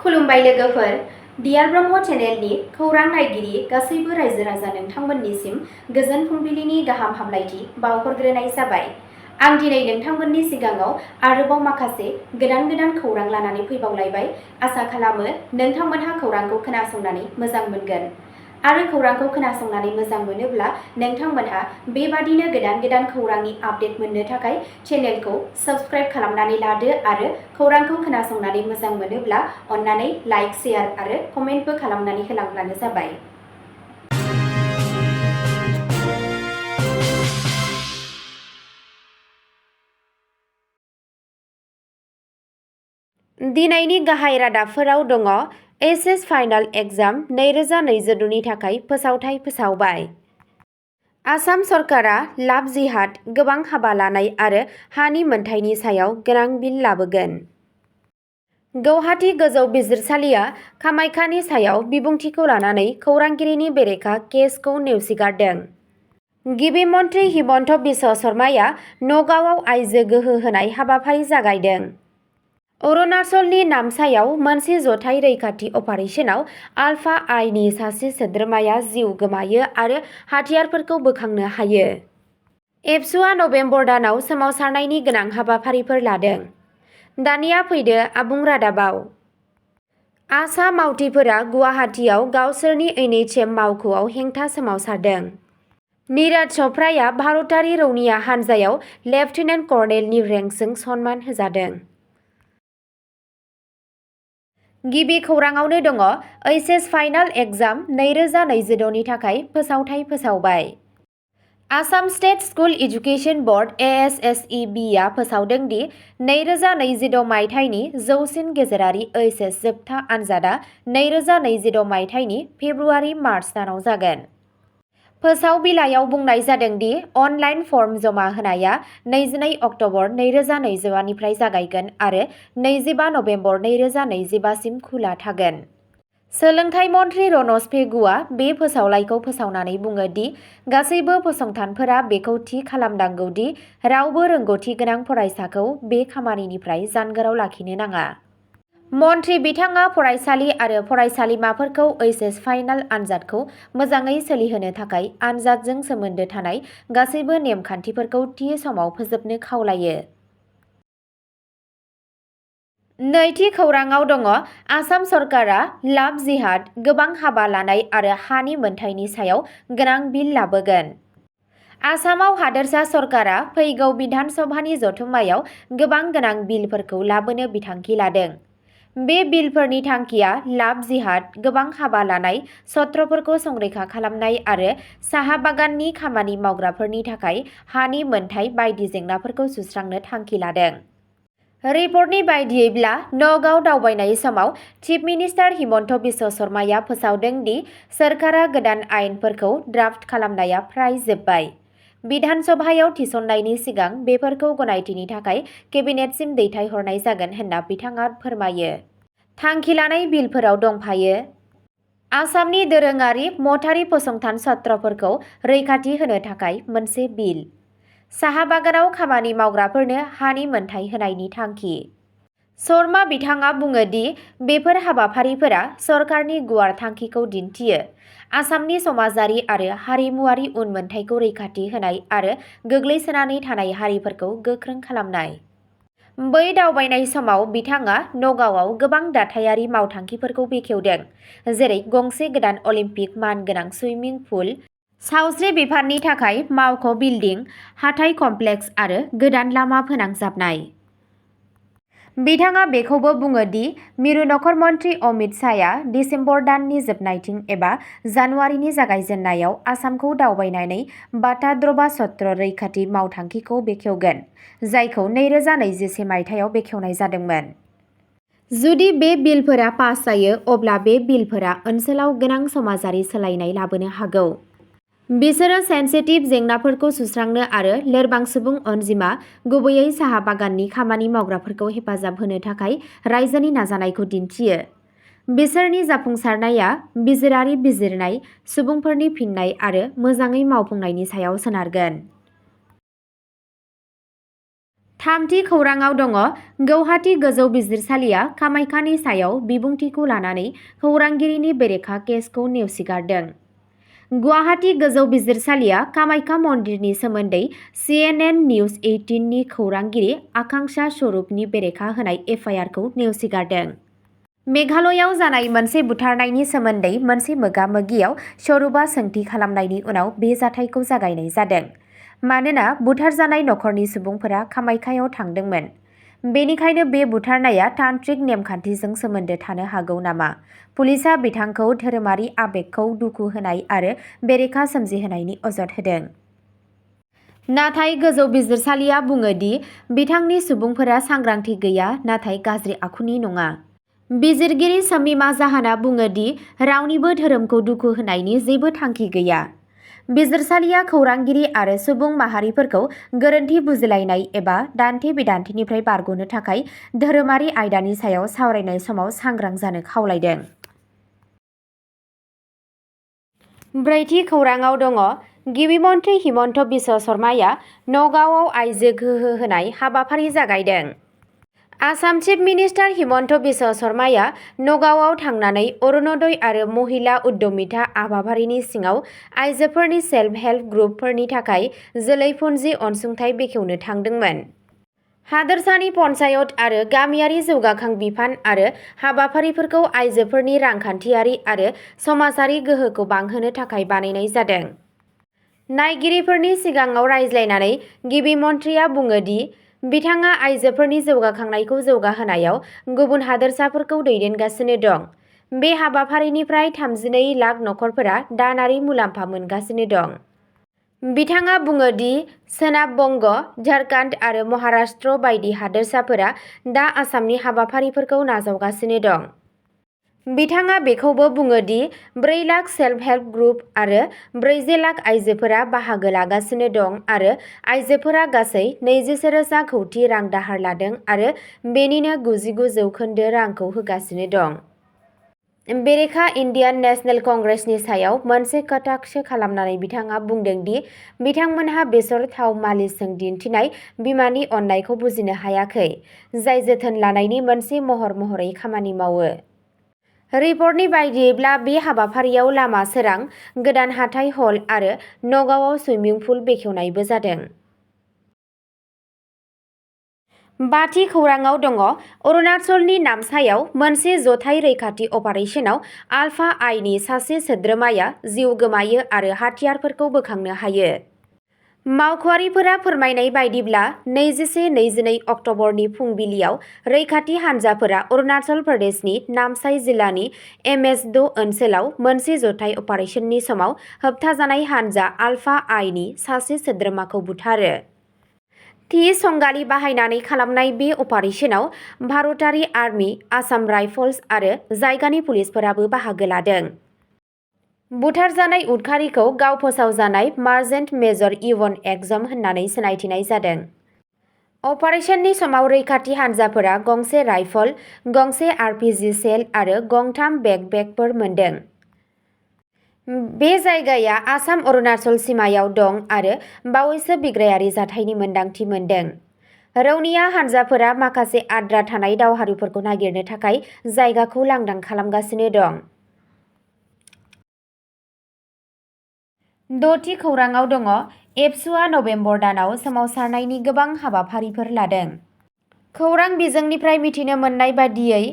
खुलुमबाय लोगोफोर, डियार ब्रह्म चेनेलनि खौरां नायगिरि गासैबो रायजो राजा नोंथांमोननिसिम गोजोन फुंबिलिनि गाहाम हामलायथि बावहरग्रोनाय जाबाय। आं दिनै नोंथांमोननि सिगाङाव आरोबाव माखासे गोदान खौरां लानानै फैबावलायबाय। आसा खालामो नोंथांमोनहा खौरांखौ खोनासंनानै मोजां मोनगोन। आरो खौरांखौ खोनासंनानै मोजां मोनोब्ला नोंथांमोनहा बेबादिनो गोदान खौरांनि आपडेट मोननो थाखाय चेनेलखौ साबस्क्राइब खालामनानै लादो आरो खौरांखौ खोनासंनानै मोजां मोनोब्ला अन्नानै लाइक, शेयार आरो कमेन्टबो खालामनानै होलांब्लानो जाबाय। दिनैनि गाहाय रादाबफोराव दङ। एचएस फाइनाल एग्जाम 2026 नि थाखाय फोसावथाय फोसावबाय। आसाम सरकारा लाभ जिहाद, गोबां हाबा लानाय आरो हानि मोनथायनि सायाव गोनां बिल लाबोगोन। गुवाहाटी गोजौ बिजिरसालिया कामाख्यानि सायाव बिबुंथिखौ लानानै खौरांगिरिनि बेरेखा केसखौ नेवसिगारदों। गिबि मन्थ्रि हिमन्त बिश्व शर्माया नगावआव आइजो गोहो होनाय हाबाफारि जागायदों। अरुणाचलनि नामसायाव मोनसे जथाय रैखाथि अपारेशनाव आलफा आइनि सासे सोद्रोमाया जिउ गोमायो आरो हाथियारफोरखौ बोखांनो हायो। एबसुआ नबेम्बर दानाव सोमावसारनायनि गोनां हाबाफारिफोर लादों। दानिया फैदो आबुं रादाबाव। आसाम मावथिफोरा गुवाहाटीआव गावसोरनि एनएचएम मावख'आव हेंथा सोमावसारदों। नीरज चोप्राया भारतारि रौनिया हानजायाव लेफ्टिनेन्ट कर्नेलनि रेंकजों सनमान होजादों। गिबि खौराङावनो दङ। एचएस फाइनाल एग्जाम 2026 नि थाखाय फोसावथाय फोसावबाय। Assam state school education board (ASSEB) आ फोसावदों दि 2026 मायथाइनि जौसिन गेजेरारि एचएस जोबथा आनजादा 2026 मायथाइनि फेब्रुआरि-मार्च दानाव जागोन। फोसाव बिलाइयाव बुंनाय जादों दि अनलाइन फर्म जमा होनाया 22 अक्ट'बर 2026 निफ्राय जागायगोन आरो 25 नबेम्बर 2025 सिम खुला थागोन। सोलोंथाइ मन्थ्रि रनज पेगुआ बे फोसावलाइखौ फोसावनानै बुङो दि गासैबो फसंथानफोरा बेखौ थि खालामनांगौ दि रावबो रोंग'थि गोनां फरायसाखौ बे खामानिनिफ्राय जानगाराव लाखिनो नाङा। मन्थ्रि बिथाङा फरायसालि आरो फरायसालिमाफोरखौ एचएस फाइनाल आनजादखौ मोजाङै सोलिहोनो थाखाय आनजादजों सोमोन्दो थानाय गासैबो नेमखान्थिफोरखौ थि समाव फोजोबनो खावलायो। नैथि खौराङाव दङ। आसाम सरकारा लाभ जिहाद, गोबां हाबा लानाय आरो हानि मोनथायनि सायाव गोनां बिल लाबोगोन। आसामाव हादोरसा सरकारा फैगौ बिधान सभानि जथुम्मायाव गोबां गोनां बिलफोरखौ लाबोनो बिथांखि लादों। बे बिलफोरनि थांखिया लाभ जिहाद, गोबां हाबा लानाय, सत्रफोरखौ संरैखा खालामनाय आरो साहा बागाननि खामानि मावग्राफोरनि थाखाय हानि मोनथाय बायदि जेंनाफोरखौ सुस्रांनो थांखि लादों। रिपर्टनि बायदियैब्ला नगाव दावबायनाय समाव चिफ मिनिस्टार हिमन्त बिश्व शर्माया फोसावदों दि सोरखारा गोदान आयेनफोरखौ ड्राफ्ट खालामनाया फ्राय जोबबाय। बिधान सभायाव थिसननायनि सिगां बेफोरखौ गनायथिनि थाखाय केबिनेटसिम दैथायहरनाय जागोन होनना बिथाङा फोरमायो। थांखि लानाय बिलफोराव दंफायो। आसामनि दोरोङारि मठारि फसंथान सत्रफोरखौ रैखाथि होनो थाखाय मोनसे बिल। साहा बागानाव खामानि मावग्राफोरनो हानि मोनथाय होनायनि थांखि। शर्मा बिथाङा बुङो दि बेफोर हाबाफारिफोरा सरकारनि गुवार थांखिखौ दिन्थियो। आसामनि समाजारि आरो हारिमुआरि उनमोनथायखौ रैखाथि होनाय आरो गोग्लैसोनानै थानाय हारिफोरखौ गोख्रों खालामनाय। बै दावबायनाय समाव बिथाङा नगावआव गोबां दाथायारि मावथांखिफोरखौ बेखेवदों, जेरै गंसे गोदान अलिम्पिक मानगोनां सुइमिं पुल, सावस्रि बिफाननि थाखाय मावख' बिल्डिं, हाथाइ कमप्लेक्स आरो गोदान लामा फोनांजाबनाय। बिथाङा बेखौबो बुङो दि मिरु नखर मन्थ्रि अमित शाहया दिसेम्बर दाननि जोबनायथिं एबा जानुवारिनि जागायजेन्नायाव आसामखौ दावबायनानै बाटाद्रबा सत्र रैखाथि मावथांखिखौ बेखेवगोन, जायखौ 2021 मायथाइयाव बेखेवनाय जादोंमोन। जुदि बे बिलफोरा पास जायो अब्ला बे बिलफोरा ओनसोलाव गोनां समाजारि सोलायनाय लाबोनो हागौ। बिसोरो सेन्सिटिभ जेंनाफोरखौ सुस्रांनो आरो लोरबां सुबुं अनजिमा, गुबैयै साहा बागाननि खामानि मावग्राफोरखौ हेफाजाब होनो थाखाय रायजोनि नाजानायखौ दिन्थियो। बिसोरनि जाफुंसारनाया बिजिरारि बिजिरनाय, सुबुंफोरनि फिननाय आरो मोजाङै मावफुंनायनि सायाव सोनारगोन। थामथि खौराङाव दङ गौहाटी गोजौ बिजिरसालिया कामाख्यानि सायाव बिबुंथिखौ लानानै खौरांगिरिनि बेरेखा केसखौ नेवसिगारदों। गुवाहाटी गोजौ बिजिरसालिया कामाख्या मन्दिरनि सोमोन्दै CNN निउज 18 नि खौरांगिरि आकांक्षा स्वरुपनि बेरेखा होनाय FIR-खौ नेवसिगारदों। मेघालयआव जानाय मोनसे बुथारनायनि सोमोन्दै मोनसे मोगा-मोगियाव स्वरुपआ सोंथि खालामनायनि उनाव बे जाथायखौ जागायनाय जादों। मानोना बुथारजानाय नखरनि सुबुंफोरा कामाख्यायाव थांदोंमोन। बेनिखायनो बे बुथारनाया तान्त्रिक नेमखान्थिजों सोमोन्दो थानो हागौ नामा? पुलिसआ बिथांखौ धोरोमारि आबेगखौ दुखु होनाय आरो बेरेखा सोमजिहोनायनि अजद होदों। नाथाय गोजौ बिजिरसालिया बुङो दि बिथांनि सुबुंफोरा सांग्रांथि गैया नाथाय गाज्रि आखुनि नङा। बिजिरगिरि शमीमा जाहानआ बुङो दि रावनिबो धोरोमखौ दुखु होनायनि जेबो थांखि गैया। बिजिरसालिया खौरांगिरि आरो सुबुं माहारिफोरखौ गोरोन्थि बुजिलायनाय एबा दान्थे-बिदान्थेनिफ्राय बारग'नो थाखाय धोरोमारि आयदानि सायाव सावरायनाय समाव सांग्रां जानो खावलायदों। ब्रैथि खौराङाव दङ गिबि मन्थ्रि हिमन्त बिश्व शर्माया नगावआव आइजो गोहो होनाय हाबाफारि जागायदों। आसाम चिफ मिनिस्टार हिमन्त बिश्व शर्माया नगावआव थांनानै अरुणोदय आरो महिला उद्यमिता हाबाफारिनि सिङाव आइजोफोरनि सेल्फ हेल्प ग्रुपफोरनि थाखाय जोलैफुनजि अनसुंथाइ बेखेवनो थांदोंमोन। हादोरसानि पन्चायत आरो गामियारि जौगाखां बिफान आरो हाबाफारिफोरखौ आइजोफोरनि रांखान्थियारि आरो समाजारि गोहोखौ बांहोनो थाखाय बानायनाय जादों। नायगिरिफोरनि सिगाङाव रायज्लायनानै गिबि मन्थ्रिया बुङो दि बिथाङा आइजोफोरनि जौगाखांनायखौ जौगाहोनायाव गुबुन हादोरसाफोरखौ दैदेनगासिनो दं। बे हाबाफारिनिफ्राय 32 लाख नखरफोरा दानारि मुलाम्फा मोनगासिनो दं। बिथाङा बुङो दि सोनाब बंग, झारखन्ड आरो महाराष्ट्र बायदि हादोरसाफोरा दा आसामनि हाबाफारिफोरखौ नाजावगासिनो दं। बिथाङा बेखौबो बुङो दि 4 लाख सेल्फ हेल्प ग्रुप आरो 40 लाख आइजोफोरा बाहागो लागासिनो दं आरो आइजोफोरा गासै 21,000 कौटि रां दाहार लादों आरो बेनिनो 99% रांखौ होगासिनो दं। बेरेखा इन्डियान नेशनेल कंग्रेसनि सायाव मोनसे कटाक्ष खालामनानै बिथाङा बुंदों दि बिथांमोनहा बेसर थाव मालिसजों दिन्थिनाय बिमानि अननायखौ बुजिनो हायाखै, जाय जोथोन लानायनि मोनसे महर महरै खामानि मावो। रिपर्टनि बायदियैब्ला बे हाबाफारियाव लामा सोरां, गोदान हाथाइ हल आरो नगावआव सुइमिं पुल बेखेवनायबो जादों। बाथि खौराङाव दङ अरुणाचलनि नामसायाव मोनसे जथाय रैखाथि अपारेसनाव आलफा आइनि सासे सोद्रोमाया जिउ गोमायो आरो हाथियारफोरखौ बोखांनो हायो। मावख'आरिफोरा फोरमायनाय बायदिब्ला 21-22 अक्ट'बरनि फुंबिलियाव रैखाथि हान्जाफोरा अरुणाचल प्रदेशनि नामसाई जिल्लानि MS-2 ओनसोलाव मोनसे जथाय अपारेसननि समाव होबथाजानाय हान्जा आलफा आइनि सासे सोद्रोमाखौ बुथारो। थि संगालि बाहायनानै खालामनाय बे अपारेसनाव भारतारि आर्मि, आसाम राइफल्स आरो जायगानि पुलिसफोराबो बाहागो लादों। बुथारजानाय उदखारिखौ गाव फोसावजानाय मार्चेन्ट मेजर इवन एक्जम होननानै सिनायथिनाय जादों। अपारेसननि समाव रैखाथि हान्जाफोरा गंसे राइफल, गंसे RPG शेल आरो गंथाम बेकपेकफोर मोनदों। बे जायगाया आसाम-अरुणाचल सिमायाव दं आरो बावैसो बिग्रायारि जाथायनि मोनदांथि मोनदों। रौनिया हान्जाफोरा माखासे आद्रा थानाय दावहारुफोरखौ नागिरनो थाखाय जायगाखौ लांदां खालामगासिनो दं। द'थि खौराङाव दङ एबसुआ नबेम्बर दानाव सोमावसारनायनि गोबां हाबाफारिफोर लादों। खौरां बिजोंनिफ्राय मिथिनो मोननाय बादियै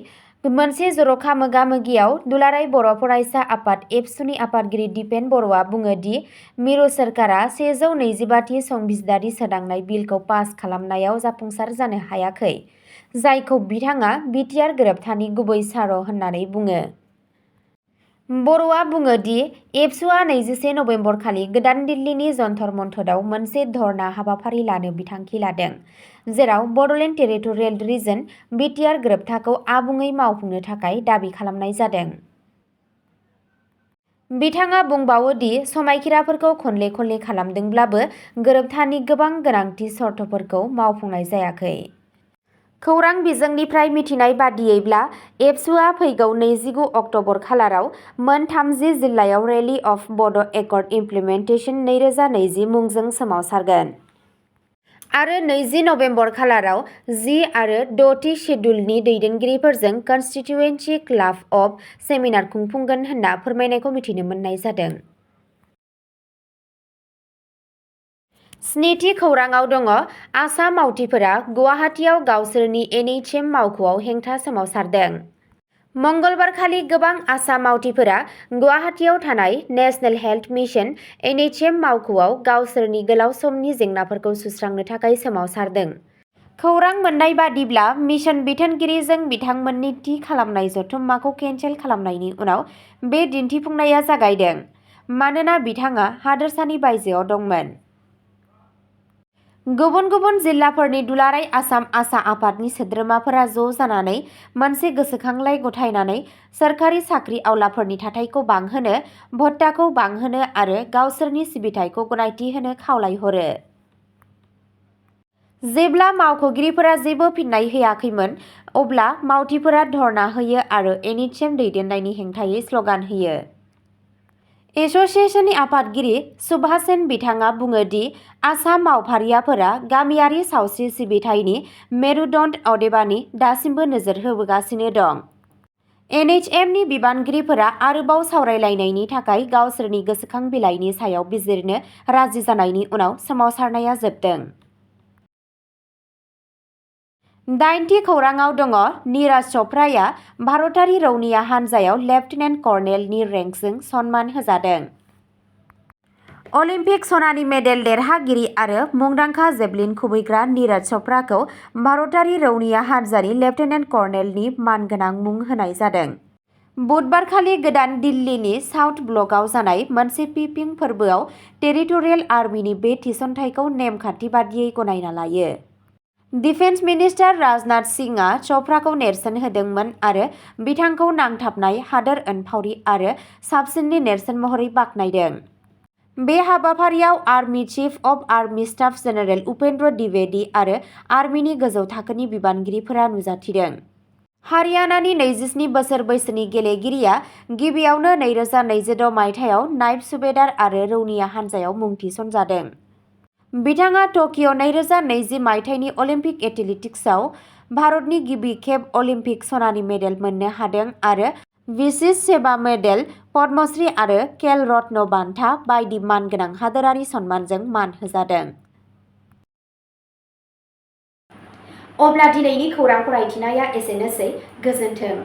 मोनसे जर'खा मोगा-मोगियाव दुलाराय बर' फरायसा आफाद एबसुनि आफादगिरि दिपेन बर'आ बुङो दि मिरु सोरखारा 125 थि संबिजिदारि सोदांनाय बिलखौ पास खालामनायाव जाफुंसार जानो हायाखै, जायखौ बिथाङा बिटिआर गोरोबथानि गुबै सार होननानै बुङो। बर'आ बुङो दि एबसुआ 21 नबेम्बर खालि गोदान दिल्लीनि जन्तर मन्तराव मोनसे धर्ना हाबाफारि लानो बिथांखि लादों, जेराव बड'लेण्ड टेरिटरियेल रिजन बिटिआर गोरोबथाखौ आबुङै मावफुंनो थाखाय दाबि खालामनाय जादों। बिथाङा बुंबावो दि समायखिराफोरखौ खनले-खनले खालामदोंब्लाबो गोरोबथानि गोबां गोनांथि सर्तफोरखौ मावफुंनाय जायाखै। खौरां बिजोंनिफ्राय मिथिनाय बादियैब्ला एबसुआ फैगौ 29 अक्ट'बर खालाराव मोन 30 जिल्लायाव रेलि अफ बड' एकर्ड इमप्लिमेन्टेसन 2020 मुंजों सोमावसारगोन। आरो 20 नभेम्बर खालाराव 10 आरो 6थि शेड्युलनि दैदेनगिरिफोरजों कनस्टिट्युएन्सि क्लाब अफ सेमिनार खुंफुंगोन होनना फोरमायनायखौ मिथिनो मोननाय जादों। स्निथि खौराङाव दङ आसाम मावथिफोरा गुवाहाटीआव गावसोरनि NHM मावख'आव हेंथा सोमावसारदों। मंगलबारखालि गोबां आसाम मावथिफोरा गुवाहाटीआव थानाय नेशनेल हेल्थ मिशन NHM मावख'आव गावसोरनि गोलाव समनि जेंनाफोरखौ सुस्रांनो थाखाय सोमावसारदों। खौरां मोन्नाय बादिब्ला मिशन बिथोनगिरिजों बिथांमोननि थि खालामनाय जथुम्माखौ केन्सेल खालामनायनि उनाव बे दिन्थिफुंनाया जागायदों, मानोना बिथाङा हादोरसानि बायजोआव दंमोन। गुबुन गुबुन जिल्लाफोरनि दुलाराय आसाम आसा आफादनि सोद्रोमाफोरा ज' जानानै मोनसे गोसोखांलाइ गथायनानै सोरखारि साख्रि आवलाफोरनि थाथायखौ बांहोनो, भत्ताखौ बांहोनो आरो गावसोरनि सिबिथायखौ गनायथि होनो खावलायहरो। जेब्ला मावख'गिरिफोरा जेबो फिननाय होआखैमोन, अब्ला मावथिफोरा धर्ना होयो आरो NHM दैदेननायनि हेंथायै स्ल'गान होयो। एस'सिएशननि आफादगिरि सुभाष सेन बिथाङा बुङो दि आसाम मावफारियाफोरा गामियारि सावस्रि सिबिथायनि मेरुदण्ड अदेबानि दासिमबो नोजोर होबोगासिनो दं। NHMनि बिबानगिरिफोरा आरोबाव सावरायलायनायनि थाखाय गावसोरनि गोसोखां बिलाइनि सायाव बिजिरनो राजि जानायनि उनाव सोमावसारनाया जोबदों। 8थि खौराङाव दङ नीरज चोपड़ाया भारतारि रौनिया हानजायाव लेफ्टिनेन्ट कर्नेलनि रेंकजों सनमान होजादों। अलिम्पिक सनानि मेडेल देरहागिरि आरो मुंदांखा जेभलिन खुबैग्रा नीरज चोपड़ाखौ भारतारि रौनिया हानजानि लेफ्टिनेन्ट कर्नेलनि मानगोनां मुं होनाय जादों। बुधबारखालि गोदान दिल्लीनि साउथ ब्लकआव जानाय मोनसे पिपिं फोरबोआव टेरिटरियेल आर्मिनि बे थिसनथायखौ नेमखान्थि बादियै गनायना लायो। डिफेन्स मिनिस्टार राजनाथ सिंहआ चोपड़ाखौ नेरसोन होदोंमोन आरो बिथांखौ नांथाबनाय हादोर अनफावरि आरो साबसिननि नेरसोन महरै बाख्नायदों। बे हाबाफारियाव army chief of army staff general Upendra Dwivedi आरो आर्मीनि गोजौ थाखोनि बिबानगिरिफोरा नुजाथिदों। हारियानानि 27 बोसोर बैसोनि गेलेगिरिया गिबियावनो 2026 मायथाइयाव नायब सुबेदार आरो रौनिया हानजायाव मुं थिसनजादों। बिथाङा टकिय' 2020 मायथाइनि अलिम्पिक एथलेटिक्सआव भारतनि गिबि खेब अलिम्पिक सनानि मेडेल मोननो हादों आरो विशिष्ट सेवा मेडेल, पद्मश्री आरो खेल रत्न बान्था बायदि मानगोनां हादोरारि सन्मानजों मान होजादों। अब्ला दिनैनि खौरां फरायथिनाया एसेनोसै। गोजोन्थों।